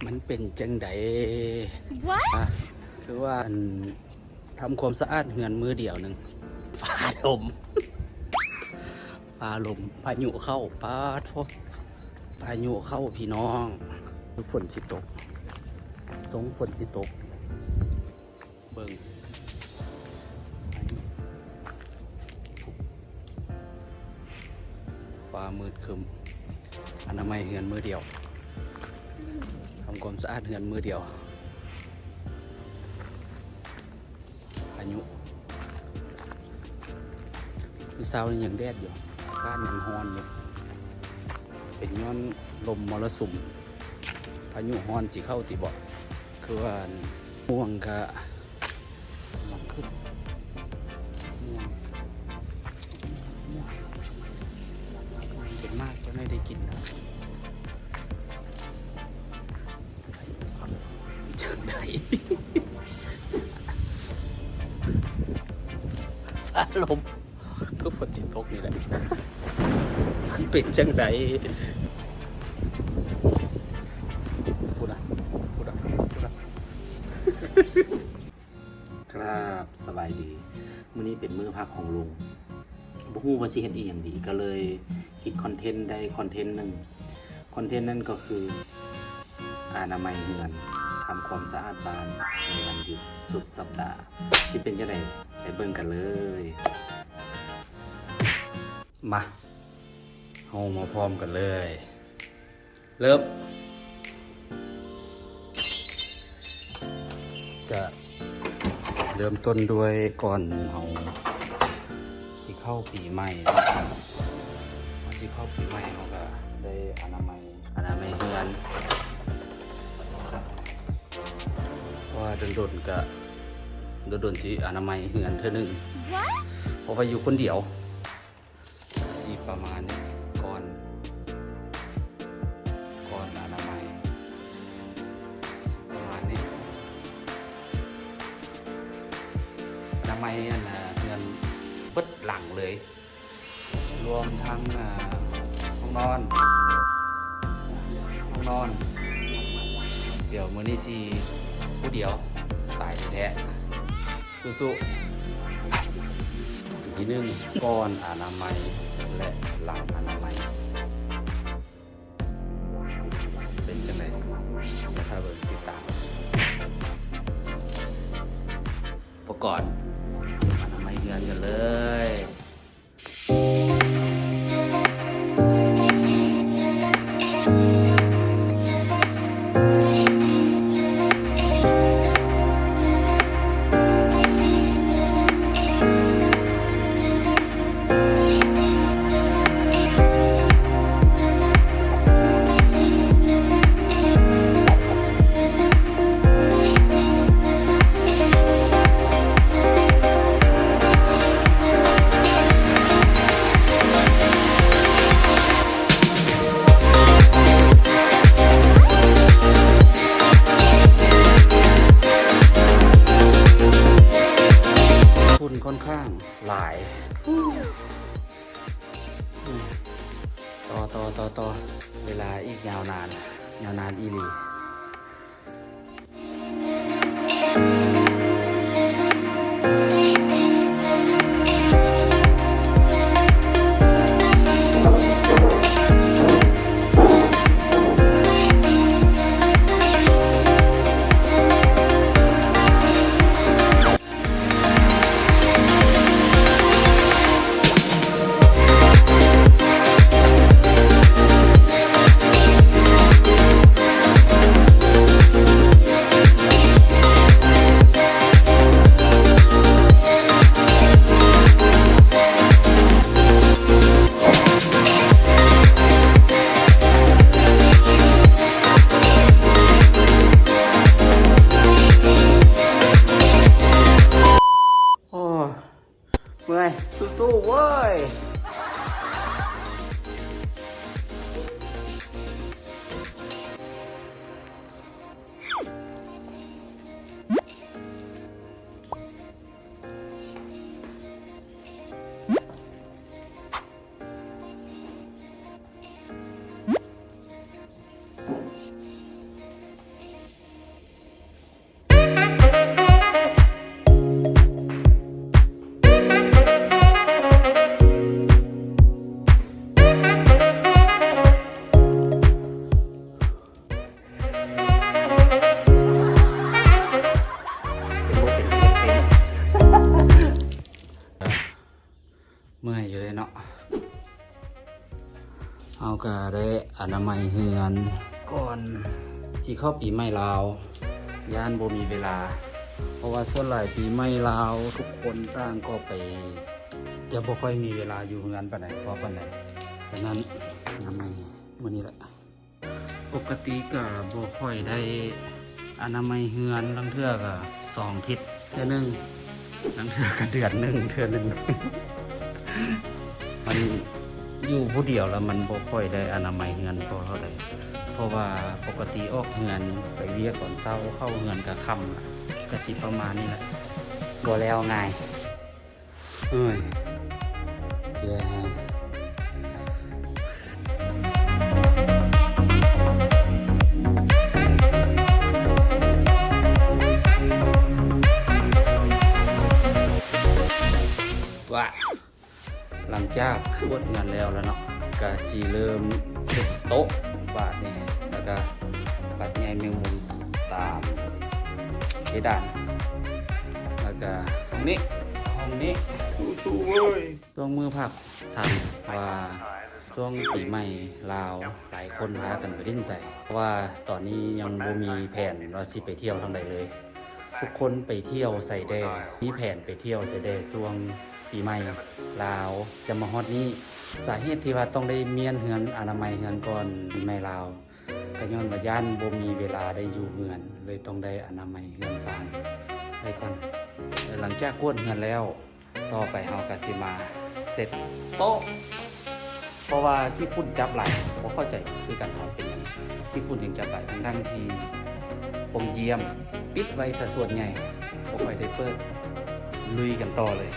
ມັນເປັນຈັ່ງໃດ? What? ຄືວ່າ ອັນ ທຳຄວາມສະອາດເຮືອນມື້ດຽວໜຶ່ງ ຟ້າລົມ ຟ້າລົມ ພາຍຸເຂົ້າ ປາດໂທ້ ພາຍຸເຂົ້າພີ່ນ້ອງ ຝົນຊິຕົກ ຊົງຝົນຊິຕົກ ເບິ່ງ ຟ້າມືດຄຶ້ມ ອະນາໄມເຮືອນມື້ດຽວ ທຳຄວາມສະອາດເຮືອນມື້ດຽວ ພາຍຸ ມື້ເຊົ້ານີ້ຍັງແດດຢູ່ ອາກາດຍັງຮ້ອນຢູ່ ເປັນຍ້ອນລົມມໍລະສຸມ ພາຍຸຮ້ອນຊິເຂົ້າຕິບໍ ຄືວ່າ ມ່ວງກະ ກຳລັງຂຶ້ນ ມ່ວງ ມ່ວງ ເປັນມາກ ເຈົ້າໜ້ອຍໄດ້ກິນແລ້ວ ຈັ່ງໃດ ຟ້າລົມ ຄືຝົນຊິຕົກນີ້ແຫຼະ ເປັນຈັ່ງໃດ ພຸ້ນນະ ພຸ້ນນະ ພຸ້ນນະ. ครับ ສະບາຍດີ ມື້ນີ້ເປັນມື້ພັກຂອງລຸງ ບໍ່ຮູ້ວ່າຊິເຮັດອີ່ຫຍັງດີ ກໍເລີຍຄິດຄອນເທັນໄດ້ຄອນເທັນໜຶ່ງ ຄອນເທັນນັ້ນກໍຄື ອະນາໄມເຮືອນ ທຳຄວາມສະອາດບ້ານໃນວັນຢຸດສຸດສັບດາ ຊິເປັນຈັ່ງໃດ ໄປເບິ່ງກັນເລີຍ ມາ ເຮົາມາພ້ອມກັນເລີຍ. ເລີ່ມ ກະເລີ່ມຕົ້ນດ້ວຍກ່ອນເຮົາຊິເຂົ້າປີໃໝ່ ເຮົາຊິເຂົ້າປີໃໝ່ ເຮົາກະໄດ້ອະນາໄມ ອະນາໄມເຮືອນ ເພາະວ່າດົນໆ ກະ ດົນໆ ຊິອະນາໄມເຮືອນເທື່ອໜຶ່ງ ເພາະວ່າຢູ່ຄົນດຽວ. ຊິປະມານນີ້ ກ່ອນ ກ່ອນອະນາໄມ ປະມານນີ້ ອະນາໄມ ອັນນ່າ ເຮືອນເບິດຫຼັງເລີຍ ລວມທັງ ອ່າ ຫ້ອງນອນ ຫ້ອງນອນ ດຽວມື້ນີ້ຊິຜູ້ດຽວ ຕາຍແທ້ໆ. ສູ້ໆ ອັນທີໜຶ່ງ ກ່ອນອະນາໄມ ແລະ ຫຼັງອະນາໄມ ເປັນຈັ່ງໃດ ຖ້າເບິ່ງຕິດຕາມ ອຸປະກອນອະນາໄມເຮືອນກັນເລີຍ. ຝຸ່ນຂ້ອນຂ້າງຫຼາຍ. ຕໍ່ ຕໍ່ ຕໍ່ ຕໍ່ ເວລາອີກຍາວນານ ຍາວນານອີ່ຫຼີ. ກະໄດ້ອະນາໄມເຮືອນກ່ອນຊິເຂົ້າປີໃໝ່ລາວ ຢ້ານບໍ່ມີເວລາ ເພາະວ່າສ່ວນຫຼາຍປີໃໝ່ລາວທຸກຄົນຕ່າງກໍໄປ ຈະບໍ່ຄ່ອຍມີເວລາຢູ່ເຮືອນປານໃດ ພໍປານໃດ. ສະນັ້ນ ອະນາໄມມື້ນີ້ແຫຼະ. ປົກກະຕິກະບໍ່ຄ່ອຍໄດ້ອະນາໄມເຮືອນ, ລາງເທື່ອກະສອງທິດເທື່ອໜຶ່ງ, ລາງເທື່ອກະເດືອນໜຶ່ງເທື່ອໜຶ່ງ. ມັນຢູ່ຜູ້ດຽວແລ້ວມັນບໍ່ຄ່ອຍໄດ້ອະນາໄມເຮືອນພໍເທົ່າໃດ, ເພາະວ່າປົກກະຕິອອກເຮືອນໄປວຽກຕອນເຊົ້າ ເຂົ້າເຮືອນກະຄ່ຳລະ, ກະຊິປະມານນີ້ແຫຼະ, ບໍ່ແລ້ວງ່າຍ. ເອີຍ ເຫຼືອແຮງ ວ່າ ຫຼັງຈາກກວດເຮືອນແລ້ວລະເນາະ ກະຊິເລີ່ມເຊັດໂຕະບາດນີ້ ລະກະປັດໃຍແມງມຸມຕາມເພດານ ລະກະຫ້ອງນີ້ ຫ້ອງນີ້ ສູ້ໆເວີຍ. ຊ່ວງມື້ພັກ ຖາມວ່າຊ່ວງປີໃໝ່ລາວຫຼາຍຄົນພາກັນໄປຫຼິ້ນໃສ? ເພາະວ່າຕອນນີ້ຍັງບໍ່ມີແຜນວ່າຊິໄປທ່ຽວທາງໃດເລີຍ. ທຸກຄົນໄປທ່ຽວໃສແດ່? ມີແຜນໄປທ່ຽວໃສແດ່ຊ່ວງປີໃໝ່ລາວຈະມາຮອດນີ້? ສາເຫດທີ່ວ່າຕ້ອງໄດ້ມ້ຽນເຮືອນອະນາໄມເຮືອນກ່ອນປີໃໝ່ລາວ ກະຍ້ອນວ່າຢ້ານບໍ່ມີເວລາໄດ້ຢູ່ເຮືອນ ເລີຍຕ້ອງໄດ້ອະນາໄມເຮືອນຊານໄວ້ກ່ອນ. ແລະ ຫຼັງຈາກກວດເຮືອນແລ້ວ ຕໍ່ໄປເຮົາກະຊິມາເຊັດໂຕະ ເພາະວ່າຂີ້ຝຸ່ນຈັບຫຼາຍ ບໍ່ເຂົ້າໃຈຄືກັນວ່າເປັນຫຍັງຂີ້ຝຸ່ນຈຶ່ງຈັບຫຼາຍ ທັງໆທີ່ປ່ອງຢ້ຽມປິດໄວ້ຊະສ່ວນໃຫຍ່ ບໍ່ຄ່ອຍໄດ້ເປີດ. ລຸຍກັນຕໍ່ເລີຍ.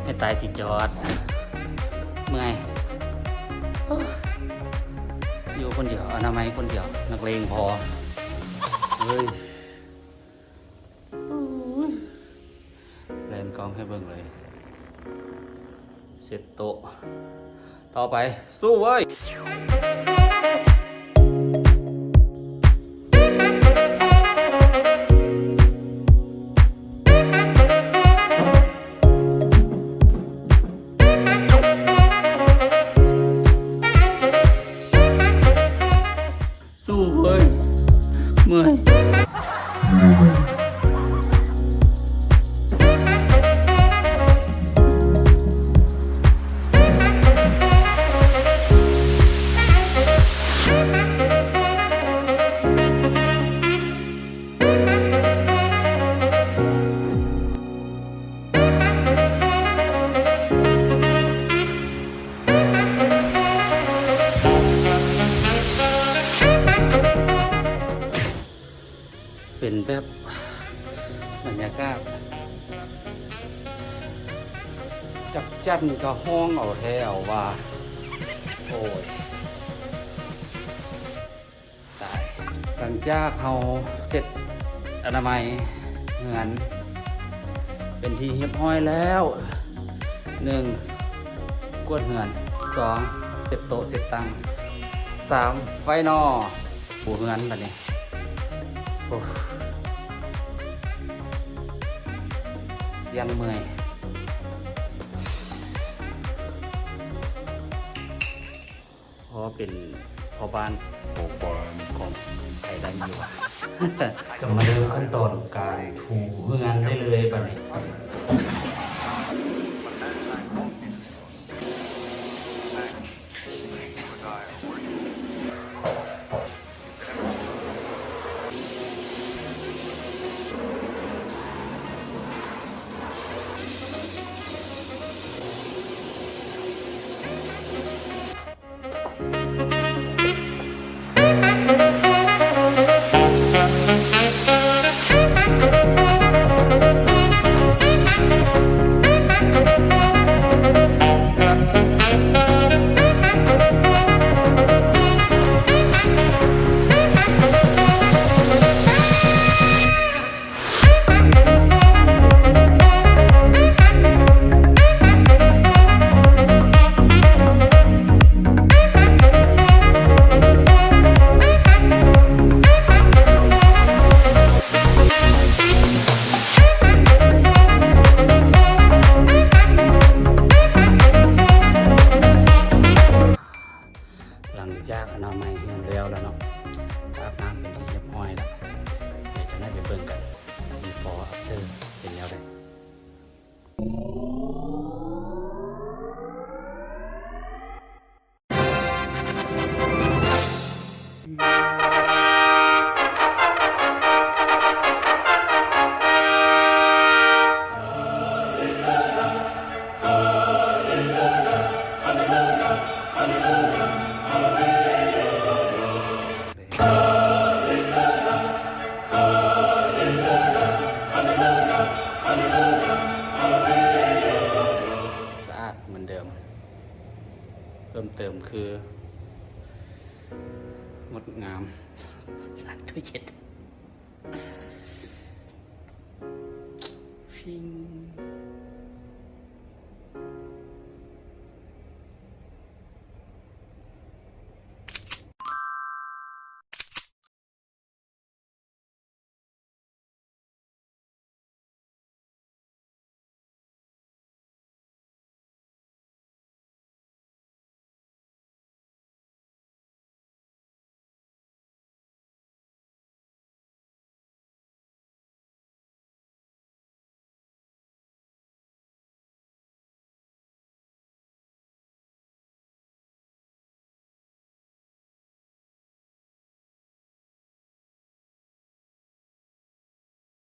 ໃຫ້ຕາຍຊິຈອດ ເມື່ອຍ ຢູ່ຄົນດຽວ ອະນາໄມຄົນດຽວ ນັກເລງພໍ ເອີຍ ແລ່ນກ້ອງໃຫ້ເບິ່ງເລີຍ ເຊັດໂຕະ ຕໍ່ໄປ ສູ້ເວີຍ ສູ້ເວີຍ ເມື່ອຍ. ເປັນແບບບັນຍາກາດ ຈັກຈັ່ນກະຮ້ອງເອົາແທ້ເອົາວ່າ ໂອ້ຍ ຕາຍ. ຫຼັງຈາກເຮົາເຊັດອະນາໄມເຮືອນເປັນທີ່ຮຽບຮ້ອຍແລ້ວ ໜຶ່ງ ກວດເຮືອນ ສອງ ເຊັດໂຕະເຊັດຕັ່ງ ສາມ ໄຟນໍ ປູເຮືອນບາດນີ້ ໂອ້ ຍັງເມື່ອຍ. ພໍເປັນພໍ່ບ້ານ ພໍ່ບ້ານຂອງໃຜໄດ້ຢູ່ ກະມາເລີ່ມຂັ້ນຕອນການຖູເຮືອນໄດ້ເລີຍບາດນີ້. ໂ ສະອາດເໝືອນເດີມ. ເພີ່ມເຕີມຄື ງົດງາມ ລ້າງຕູ້ເຢັນ ພິງ.